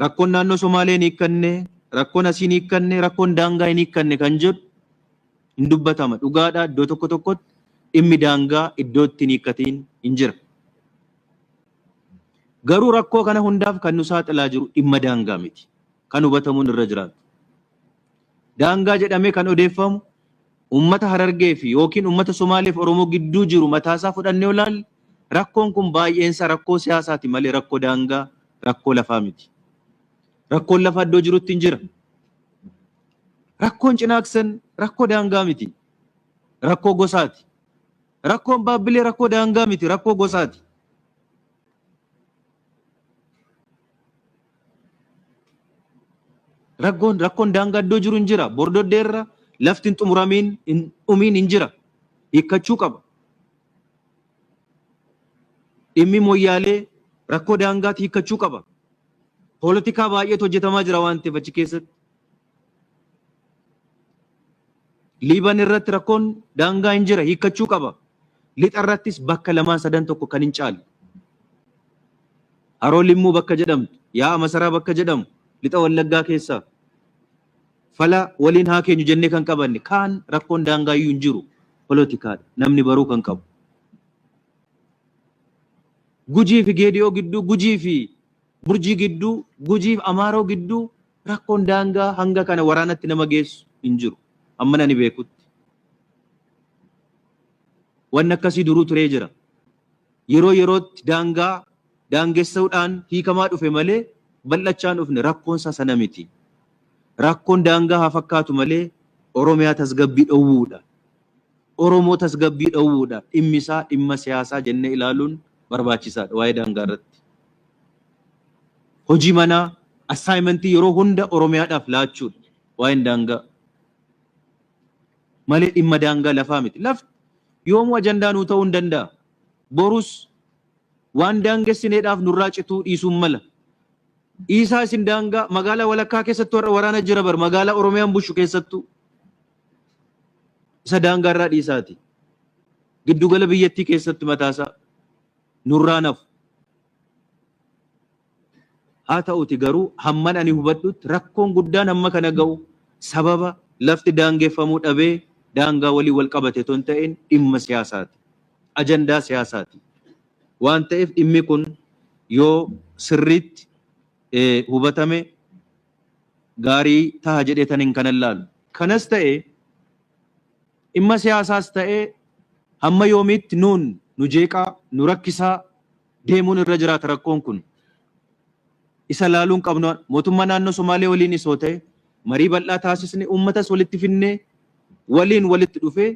Rakkoon naannoo Somaalee hin hiikkanne, rakkoon asii hin hiikkanne, rakkoon daangaa hin hiikkanne kan jedhu hin dubbatama. Dhugaadha, iddoo tokko tokkotti dhimmi daangaa iddoo itti hin hiikkatiin hin jira. Garuu rakkoo kana hundaaf kan nu saaxilaa jiru dhimma daangaa miti. Kan hubatamuun irra jiraatu. Daangaa jedhamee kan odeeffamu uummata Harargee fi yookiin uummata Somaalee fi Oromoo gidduu jiru mataasaa fudhannee yoo ilaalle, rakkoon kun baay'eensaa rakkoo siyaasaati malee rakkoo daangaa, rakkoo lafaa miti. Rakkoon lafaa iddoo jirutti hin jira. Rakkoon Cinaaksan rakkoo daangaa miti. Rakkoo gosaati. Rakkoon Baabbilee rakkoo daangaa miti, rakkoo gosaati. Rakkoon daangaa iddoo jiru hin jira. Bordoddeerra lafti hin xumuramiin, hin dhumiin hin jira. Hiikkachuu qaba. Dhimmi Moyyaalee rakkoo daangaatti hiikkachuu qaba. Poolitikaa baay'eetu hojjetamaa jira waan ta'eef achi keessatti. Liiban irratti rakkoon daangaa hin jira, hiikkachuu qaba. Lixa irrattis bakka lamaan sadan tokko kan hin caalle. Haroo Limmuu bakka jedhamtu, Yaa'a Masaraa bakka jedhamu, Lixa Wallaggaa keessaa fala waliin haa keenyu jennee kan qabanne, kaan rakkoon daangaa iyyuu hin jiru, poolotikaadha namni baruu kan qabu. Gujii fi Geedi'oo gidduu, Gujii fi Burjii gidduu, Gujii fi Amaaroo gidduu rakkoon daangaa hanga kana waraanatti nama geessu hin jiru. Amman ani beekutti. Wanni akkasii duruu turee jira. Yeroo yerootti daangaa daangessuudhaan hiikamaa dhufe malee bal'achaa hin dhufne, rakkoon isaa sana miti. Rakkoon daangaa haa fakkaatu malee Oromiyaa tasgabbii dhowwuudha. Oromoo tasgabbii dhowwuudha. Dhimmi isaa dhimma siyaasaa jennee ilaaluun barbaachisaadha waa'ee daangaa irratti. Hojii manaa, assignmentii yeroo hunda Oromiyaadhaaf laachuudha waa'een daangaa. Malee dhimma daangaa lafaa miti. Lafti yoomuu ajandaa nuu ta'uu hin danda'a. Borus waan daangessineedhaaf nurraa cituu dhiisuun mala. Dhiisaa isin, daangaa magaalaa walakkaa keessattuu har'a waraana jira bar, magaalaa Oromiyaan bushu keessattuu. Isa daangaa irraa dhiisaati. Giddugala biyyattii keessatti mataasaa nurraa nafu. Haa ta'uti garuu hamman ani hubadhutti rakkoon guddaan hamma kana ga'u sababa lafti daangeffamuu dhabee daangaa waliin wal qabate otoo hin ta'in dhimma siyaasaati. Ajandaa siyaasaati. Waan ta'eef dhimmi kun yoo sirriitti hubatame gaarii taha jedhee tanin kanan laalu. Kanas ta'e, dhimma siyaasaas ta'ee, hamma yoomiitti nuun nu jeeqaa, nu rakkisaa deemuun irra jiraata rakkoon kun? Isa laaluun qabnu, mootummaa naannoo Somaalee waliinis yoo ta'e marii bal'aa taasisne, uummatas walitti finnee, waliin walitti dhufee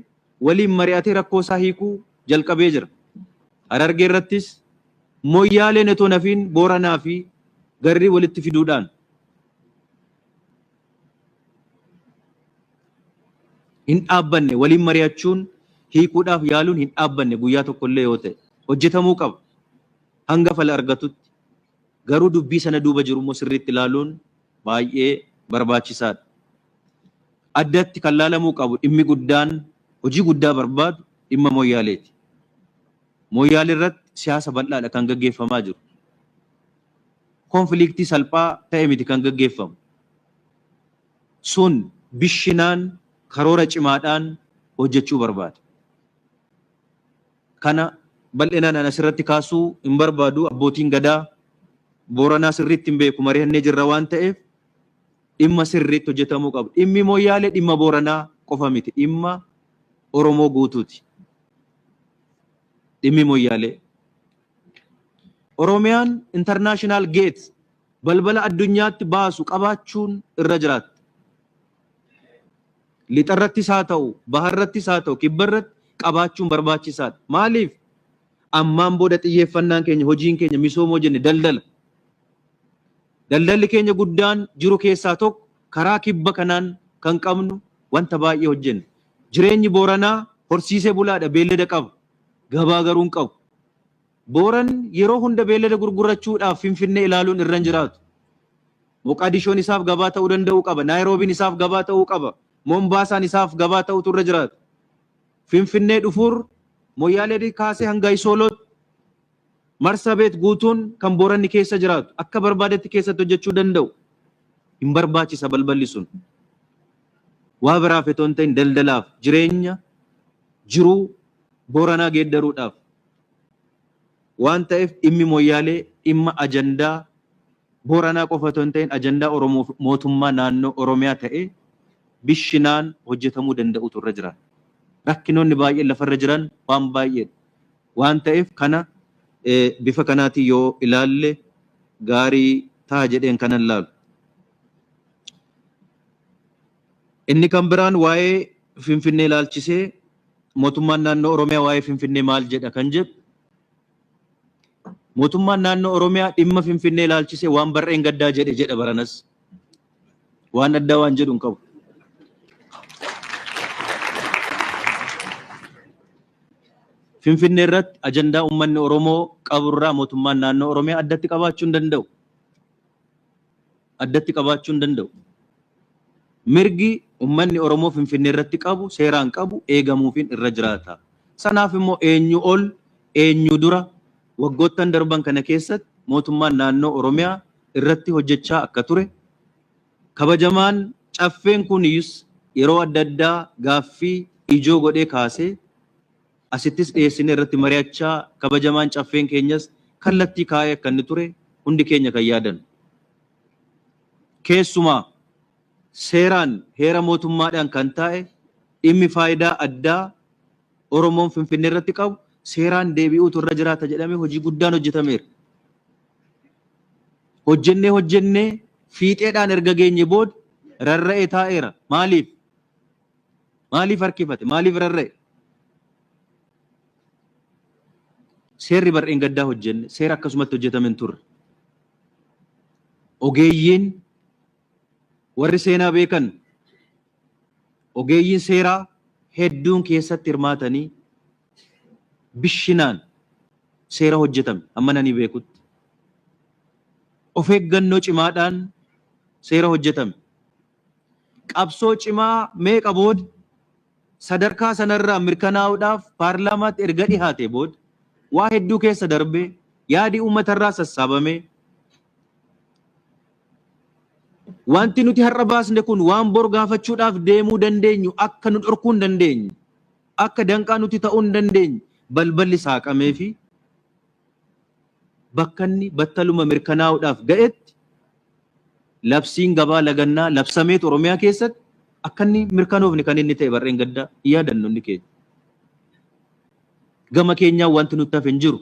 waliin mari'atee rakkoo isaa hiikuu jalqabee jira. Harargee irrattis Moyyaaleen otoo nafiin Booranaa fi Garrii walitti fiduudhaan hin dhaabbanne, waliin mari'achuun hiikuudhaaf yaaluun hin dhaabbanne guyyaa tokkollee yoo ta'e, hojjetamuu qaba hanga fala argatutti. Garuu dubbii sana duuba jiru immoo sirriitti ilaaluun baay'ee barbaachisaadha. Addatti kan laalamuu qabu, dhimmi guddaan hojii guddaa barbaadu dhimma Moyyaaleeti. Moyyaalee irratti siyaasa bal'aadha kan gaggeeffamaa jiru. Konfiliiktii salphaa ta'e miti kan gaggeeffamu. Sun bishinaan karoora cimaadhaan hojjechuu barbaada. Kana bal'inaan an asirratti kaasuu hin barbaadu. Abbootiin gadaa Booranaa sirriitti hin beeku, mari'annee jirra waan ta'eef dhimma sirriitti hojjetamuu qabu. Dhimmi Moyyaalee dhimma Booranaa qofa miti, dhimma Oromoo guutuuti. Dhimmi Moyyaalee. Oromiyaan international gate, balbala addunyaatti baasu qabaachuun irra jiraatti. Lixarrattis haa ta'u, baharrattis haa ta'u, kibbarratti qabaachuun barbaachisaadha. Maaliif? Ammaan booda xiyyeeffannaan keenya, hojiin keenya misooma hojjenne, daldala. Daldalli keenya guddaan jiru keessaa tokko karaa kibba kanaan kan qabnu wanta baay'ee hojjenne. Jireenyi Booranaa horsiisee bulaadha, beellada qaba. Gabaa garuu hin qabu. Booran yeroo hunda beellada gurgurachuudhaaf Finfinnee ilaaluun irra hin jiraatu. Moqaadishoon isaaf gabaa ta'uu danda'uu qaba. Naayiroobiin isaaf gabaa ta'uu qaba. Mombaasaan isaaf gabaa ta'utu irra jiraata. Finfinnee dhufuur Moyyaalee kaasee hanga Isoolootti Marsabeet guutuun kan Booranni keessa jiraatu akka barbaadetti keessatti hojjechuu danda'u hin barbaachisa balballi sun. Waa biraaf otoo hin ta'in daldalaaf, jireenya jiruu Booranaa geeddaruudhaaf waan ta'eef, dhimmi Moyyaalee dhimma ajandaa Booranaa qofa otoo hin ta'in ajandaa Oromoo, mootummaa naannoo Oromiyaa ta'ee bishinaan hojjetamuu danda'utu irra jira. Rakkinoonni baay'een lafarra jiran waan baay'eedha. Waan ta'eef kana bifa kanaatiin yoo ilaalle gaarii ta'a jedheen kanan laalu. Inni kan biraan waa'ee Finfinnee ilaalchisee, mootummaan naannoo Oromiyaa waa'ee Finfinnee maal jedha kan jedhu. Mootummaan naannoo Oromiyaa dhimma Finfinnee ilaalchisee waan barreen gaddaa jedhe jedha baranas. Waan addaa waan jedhu hin qabu. Finfinnee irratti ajandaa uummanni Oromoo qaburraa mootummaan naannoo Oromiyaa addatti qabaachuu hin danda'u. Addatti qabaachuu hin danda'u. Mirgi uummanni Oromoo Finfinnee irratti qabu, seeraan qabu, eegamuufiin irra jiraata. Sanaaf immoo eenyu ol, eenyu dura waggoottan darban kana keessatti mootummaan naannoo Oromiyaa irratti hojjechaa akka ture, kabajamaan caffeen kunis yeroo adda addaa gaaffii ijoo godhee kaasee asittis dhiyeessinee irratti mari'achaa, kabajamaan caffeen keenyas kallattii kaa'ee akka inni ture hundi keenya kan yaadannu. Keessumaa seeraan heera mootummaadhaan kan taa'e dhimmi faayidaa addaa Oromoon Finfinnee irratti qabu seeraan deebi'uutu irra jiraata jedhamee hojii guddaan hojjetameera. Hojjennee hojjennee fiixeedhaan erga geenye booda rarra'ee taa'eera. Maaliif? Maaliif harkifate? Maaliif rarra'e? Seerri bar'een gaddaa hojjenne seera akkasumatti hojjetame hin turre. Ogeeyyiin warri seenaa beekan, ogeeyyiin seeraa hedduun keessatti hirmaatanii bishinaan seera hojjetame amma nani beekutti. Of eeggannoo cimaadhaan seera hojjetame. Qabsoo cimaa meeqa booda sadarkaa sanarraa mirkanaa'uudhaaf paarlaamaatti erga dhihaate booda, waa hedduu keessa darbee, yaadi uummatarraa sassaabamee, wanti nuti har'a baasne kun waan bor gaafachuudhaaf deemuu dandeenyu akka nu dhorkuu hin dandeenye, akka danqaa nuti ta'uu hin dandeenye balballi saaqamee fi bakka inni battaluma mirkanaa'uudhaaf ga'etti labsiin gabaa lagannaa labsameetu Oromiyaa keessatti akka inni mirkanoofne kan inni ta'e barreen gaddaa yaadannu inni keenya. Gama keenyaan wanti nutti hafe hin jiru.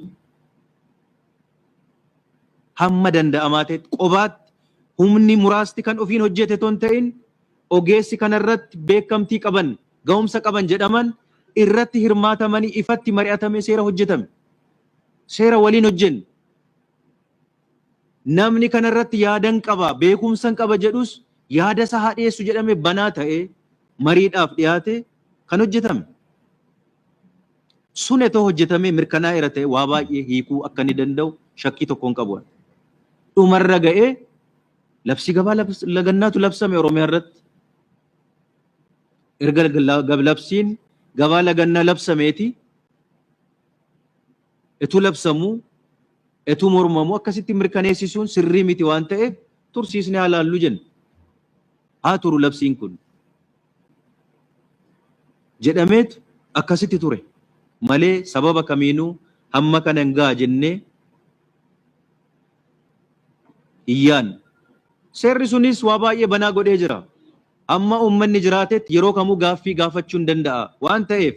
Hamma danda'amaa ta'etti qobaatti humni muraasti kan ofiin hojjete otoo hin ta'in, ogeessi kanarratti beekamtii qaban, ga'umsa qaban jedhaman irratti hirmaatamanii ifatti mari'atamee seera hojjetame. Seera waliin hojjenne. Namni kanarratti yaadan qaba, beekumsan qaba jedhus yaada isaa haa dhiyeessu jedhame, banaa ta'ee mariidhaaf dhiyaate kan hojjetame. Sun etoo hojjetamee mirkanaa'eera ta'e waa baay'ee hiikuu akka inni danda'u shakkii tokko hin qabu. Dhumarra ga'ee labsii gabaa lagannaatu labsame Oromiyaa irratti. Erga labsiin gabaa lagannaa labsameeti, etuu labsamuu, etuu mormamuu, akkasitti mirkaneessisuun sirrii miti waan ta'eef tursiisnee haa laallu jenna. Haa turu labsiin kun jedhameetu akkasitti ture malee sababa kamiinuu hamma kana hin ga'a jennee hin yaadne. Seerri sunis waa baay'ee banaa godhee jira. Amma uummanni jiraatetti yeroo kamuu gaaffii gaafachuu hin danda'a waan ta'eef,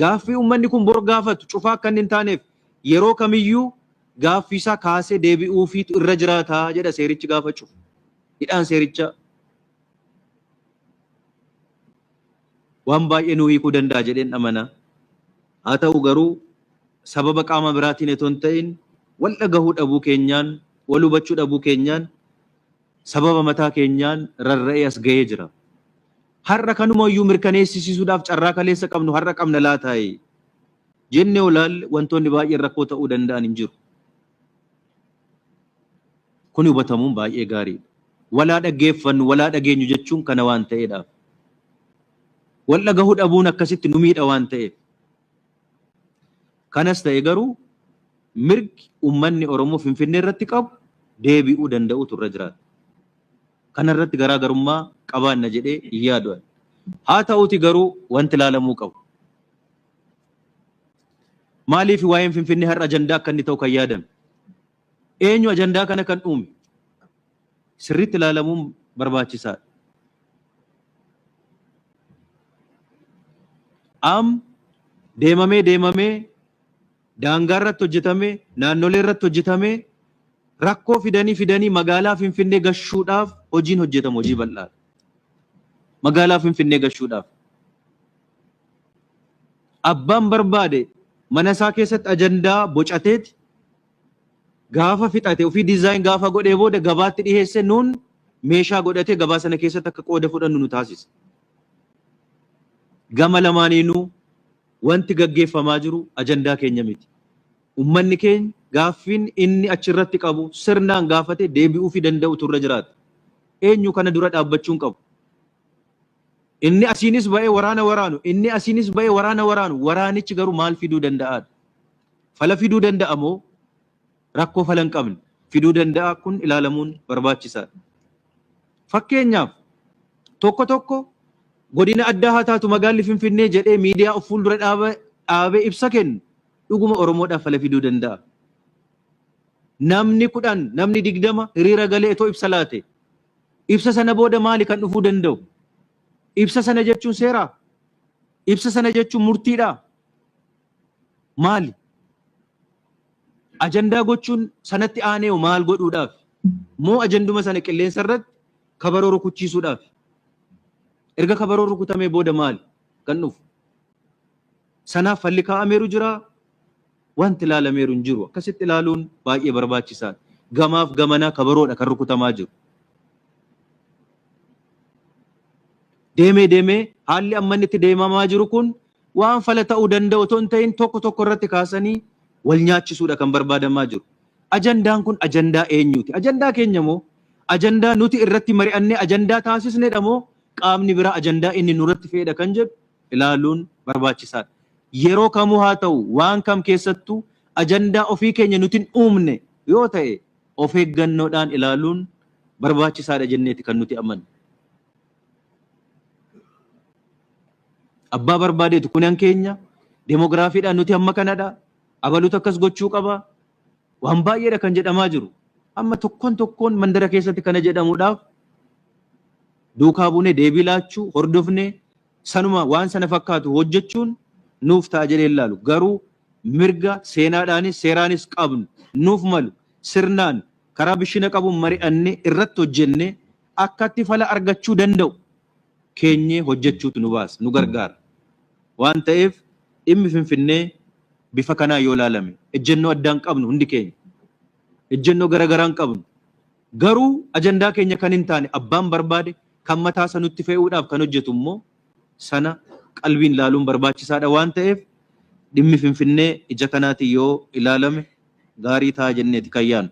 gaaffii uummanni kun bor gaafatu cufaa akka inni hin taaneef yeroo kamiyyuu gaaffii isaa kaasee deebi'uufiitu irra jiraata jedha seerichi gaafa cufu. Hidhaan seerichaa waan baay'ee nuu hiikuu danda'a jedheen amana. Haa ta'u garuu sababa qaama biraatiin otoo hin ta'in wal dhagahuu dhabuu keenyaan, wal hubachuu dhabuu keenyaan, sababa mataa keenyaan rarra'ee as ga'ee jira. Har'a kanuma iyyuu mirkaneessisiisuudhaaf carraa kaleessa qabnu har'a qabna laataayi jennee olaalle, wantoonni baay'een rakkoo ta'uu danda'an hin jiru. Kuni hubatamuun baay'ee gaariidha. Walaa dhaggeeffannu, walaa dhageenyu jechuun kana waan ta'eedhaaf. Wal dhagahuu dhabuun akkasitti nu miidha waan ta'eef. Kanas ta'e garuu Mirgi uummanni Oromoo Finfinnee irratti qabu deebi'uu danda'utu irra jiraata. Kana irratti garaagarummaa qabaanna jedhee hin yaadu. Haa ta'uuti garuu wanti ilaalamuu qabu. Maaliif waa'een Finfinnee har'a ajandaa akka inni ta'u kan yaadame? Eenyu ajandaa kana kan uume? Sirriitti ilaalamuun barbaachisaadha. Am deemamee deemamee daangaa irratti hojjetamee naannolee irratti hojjetamee rakkoo fidanii fidanii magaalaa Finfinnee gashuudhaaf hojiin hojjetamu hojii bal'aadha. Magaalaa Finfinnee gashuudhaaf. Abbaan barbaade mana isaa keessatti ajandaa bocateeti gaafa fixate ofii design gaafa godhee booda gabaatti dhiheesse, nuun meeshaa godhatee gabaa sana keessatti akka qooda fudhannu nu taasisa. Gama lamaaniinuu wanti gaggeeffamaa jiru ajandaa keenya miti. Uummanni keenya gaaffiin inni achirratti qabu sirnaan gaafate deebi'uufii danda'utu irra jiraata. Eenyu kana dura dhaabbachuun qabu? Inni asiinis ba'ee waraana waraanu, inni asiinis ba'ee waraana waraanu, waraanichi garuu maal fiduu danda'aadha? Fala fiduu danda'a moo rakkoo fala hin qabne fiduu danda'a? Kun ilaalamuun barbaachisaadha. Fakkeenyaaf, tokko tokko godina addaa haa taatu magaalli Finfinnee jedhee miidiyaa of fuuldura dhaabee ibsa kennu dhuguma Oromoodhaaf fala fiduu danda'a? Namni 10, namni 20 hiriira galee itoo ibsa laate, ibsa sana booda maali kan dhufuu danda'u? Ibsa sana jechuun seeraa? Ibsa sana jechuun murtiidhaa? Maali? Ajandaa gochuun sanatti aanee maal godhuudhaaf? Moo ajanduma sana qilleensa irratti kabaroo rukuchiisuudhaaf? Erga kabaroo rukutamee booda maali kan dhufu? Sanaaf falli kaa'ameeru jira, wanti ilaalameeru hin jiru. Akkasitti ilaaluun baay'ee barbaachisaadha. Gamaaf gamanaa kabaroodha kan rukutamaa jiru. Deemee deemee haalli amma inni itti deemamaa jiru kun waan fala ta'uu danda'u otoo hin ta'in tokko tokko irratti kaasanii wal nyaachisuudha kan barbaadamaa jiru. Ajandaan kun ajandaa eenyuuti? Ajandaa keenya moo, ajandaa nuti irratti mari'annee ajandaa taasisnedha moo, qaamni biraa ajandaa inni nurratti fe'edha kan jedhu ilaaluun barbaachisaadha. Yeroo kamuu haa ta'u, waan kam keessattuu ajandaa ofii keenya nuti hin uumne yoo ta'e of eeggannoodhaan ilaaluun barbaachisaadha jenneeti kan nuti amannu. Abbaa barbaadeetu kunan keenya demograafiidhaan nuti amma kanadha. Abaluutu akkas gochuu qaba. Waan baay'eedha kan jedhamaa jiru. Amma tokkoon tokkoon mandara keessatti kana jedhamuudhaaf duukaa buunee deebii laachuu, hordofnee sanuma waan sana fakkaatu hojjechuun nuuf ta'a jedhee ilaalu. Garuu mirga seenaadhaanis seeraanis qabnu nuuf malu sirnaan karaa bishina qabuun mari'annee irratti hojjennee akkatti fala argachuu danda'u keenyee hojjechuutu nu baasa, nu gargaara. Waan ta'eef, dhimmi Finfinnee bifa kanaa yoo ilaalame, ejjennoo addaan qabnu hundi keenya. Ejjennoo garagaraan qabnu. Garuu ajandaa keenya kan hin taane abbaan barbaade kan mataa isa nutti fe'uudhaaf kan hojjetu immoo sana qalbiin ilaaluun barbaachisaadha. Waan ta'eef, dhimmi Finfinnee ija kanaatiin yoo ilaalame gaarii ta'a jenneeti kan yaadnu.